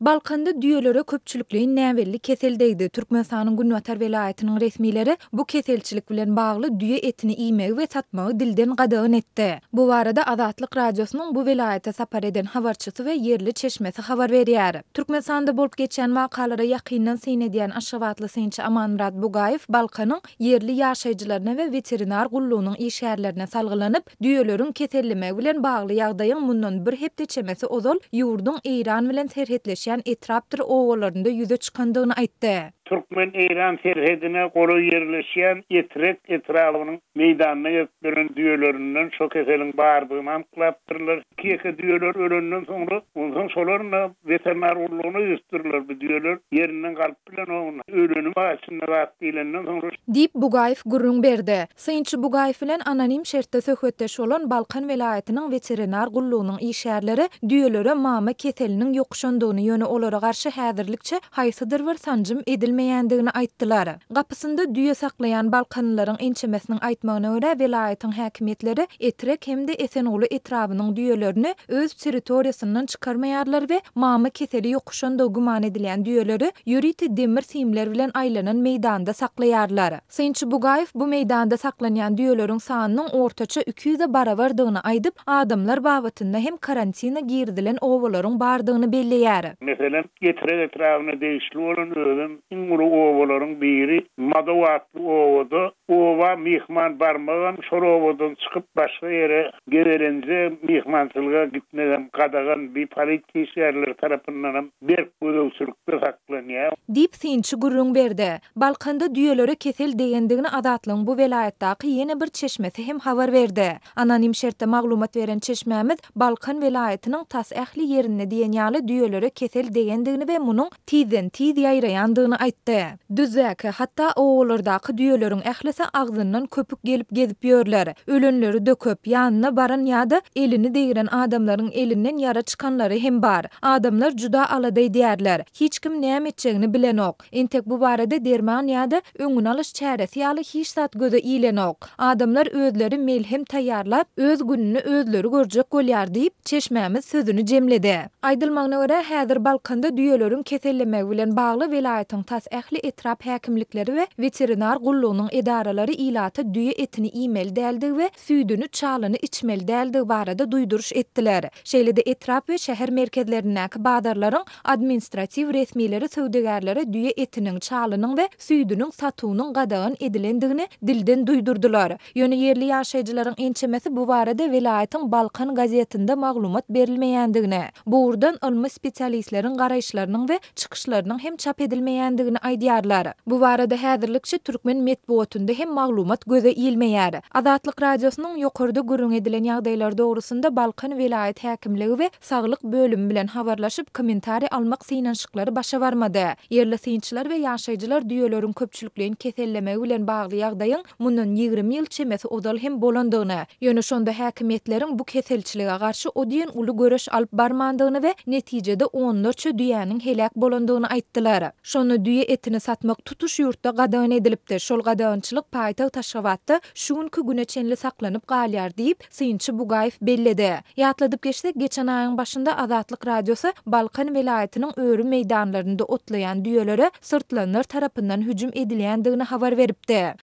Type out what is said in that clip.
Balkanda düýelere köpçülikleýin näbelli kesel degdi. Türkmenistanyň günbatar welaýatynyň resmileri bu keselçilik bilen bagly düýe etini iýmegi we satmagy dilden gadagan etdi. Bu barada Azatlyk Radiosynyň bu welaýata sapar eden habarçysy we ýerli çeşmesi habar berýär. Türkmenistanda bolup geçýän wakalara ýakyndan syn edýän aşgabatly synçy Amanmyrat Bugaýew Balkanyň ýerli ýaşaýjylaryna we weterinar gullugynyň işgärlerine salgylanyp, Düýeleriň kesellemegi bilen bagly ýagdaýyň mundan bir hepde çemesi ozal ýurduň Eýran bilen serhetleşýän etrapdyr obalarynda ýüze çykandygyny aýtdy. Türkmen-eýran serhedine golaý ýerleşýän Etrek etrabynyň meýdanyna gezip ýören düýelerinden şo keseliň bardygyny anyklapdyrlar. Iki-ýeke düýeler ölenden soňra, onsoň şolaryň-da weterinar gullugyna ýüzüpdirler. Bu düýeler ýerinden galyp bilenok, öleni bar içinde zat diýlenden soňra. Diýip, Bugaýew gürrüň berdi. Synçy Bugaýew bilen anonim şertde söhbetdeş bolan Balkan welaýatynyň weterinar gullugynyň işgärleri düýelere mama keseliniň ýokuşandygyny, ýöne olara garşy häzirlikçe haýsydyr bir sanjym edilmeýändigini aýtdylar. Gapysynda düýe saklaýan balkanlylaryň ençemesiniň aýtmagyna görä, welaýatyň häkimiýetleri Etrek hem-de Esenguly etrabynyň düýelerini öz territoriýasyndan çykarmaýarlar we mama keseli ýokuşandygy güman edilýän düýeleri ýörite demir simler bilen aýlanan meýdanda saklaýarlar. Synçy Bugaýew bu meýdanda saklanýan düýeleriň sanynyň ortaça 200-e barabardygyny aýdyp, adamlar babatynda hem karantina girizilen obalaryň bardygyny belleýär. Meselem, Etrek etrabyna degişli bolan özem iň uly obalaryň biri Madow atly obada oba myhman barmagam, şol obadan çykyp başga ýere gezelenje, myhmançylyga gitmegem gadagan, bi polisiýa işgärleri tarapyndanam berk gözegçilikde saklanýar. Diýip, synçy gürrüň berdi. Balkanda düýelere kesel degendigini Azatlygyň bu welaýatdaky ýene bir çeşmesi hem habar berdi. Anonim şertde maglumat beren çeşmämiz Balkan welaýatynyň tas ähli ýerinde diýen ýaly düýelere kesel degendigini we munuň tizden-tiz ýaýraýandygyny aýtdy. Düzdäki, hatda obalardaky düýeleriň ählisi agzyndan köpük gelip gezip ýörler. Ölenleri-de köp, ýanyna baran ýa-da elini degren adamlaryň elinden ýara çykanlary hem bar. Adamlar juda alada edýärler. Hiç kim näme etjegini bilenok. Entek bu barada derman ýa-da öňüni alyş çäresi ýaly hiç zat göze ilenok. Adamlar özleri melhem taýýarlap, öz gününi özleri görjek bolýar diýip, çeşmämiz sözüni jemledi. Aýdylmagyna görä, häzir Balkanda düýeleriň kesellemegi bilen bagly welaýatyň tas ähli etrap häkimlikleri we weterinar gullugynyň edaralary ilata düýe etini iýmeli däldigi we süýdüni, çalyny içmeli däldigi barada duýduryş etdiler. Şeýle-de etrap we şäher merkezlerindäki bazarlaryň Administratiw resmileri söwdagärlere düýe etiniň, çalynyň we süýdüniň satuwynyň gadagan edilendigini dilden duýdurdylar. Ýöne ýerli ýaşaýjylaryň ençemesi bu barada welaýatyň Balkan gazetinde maglumat berilmeýändigini, bu ugurdan ylmy spesialistleriň garaýyşlarynyň we çykyşlarynyň hem çap edilmeýändigini aýdýarlar. Bu barada häzirlikçe türkmen metbugatynda hem maglumat göze ilmeýär. Azatlyk Radiosynyň ýokarda gürrüň edilen ýagdaýlar dogrusynda Balkan welaýat häkimligi we Saglyk bölümi bilen habarlaşyp, kommentariý almak synanyşyklary başa barmady. Ýerli synçylar we ýaşaýjylar düýeleriň köpçülikleýin kesellemegi bilen bagly ýagdaýyň mundan 20 ýyl çemesi ozal hem bolandygyny, ýöne şonda häkimiýetleriň bu keselçilige garşy o diýen uly göreş alyp barmandygyny we netijede onlarça düýäniň heläk bolandygyny aýtdylar. Şonda düýe etini satmak tutuş ýurtda gadagan edilipdi. Şol gadagançylyk paýtagt Aşgabatda şu günki güne çenli saklanyp galýar diýip, synçy Bugaýew belledi. Ýatladyp geçsek, geçen aýyň başynda Azatlyk Radiosy Balkan welaýatynyň öri meýdanlarynda otlaýan düýelere syrtlanlar tarapyndan hüjüm edilýändigini habar beripdi.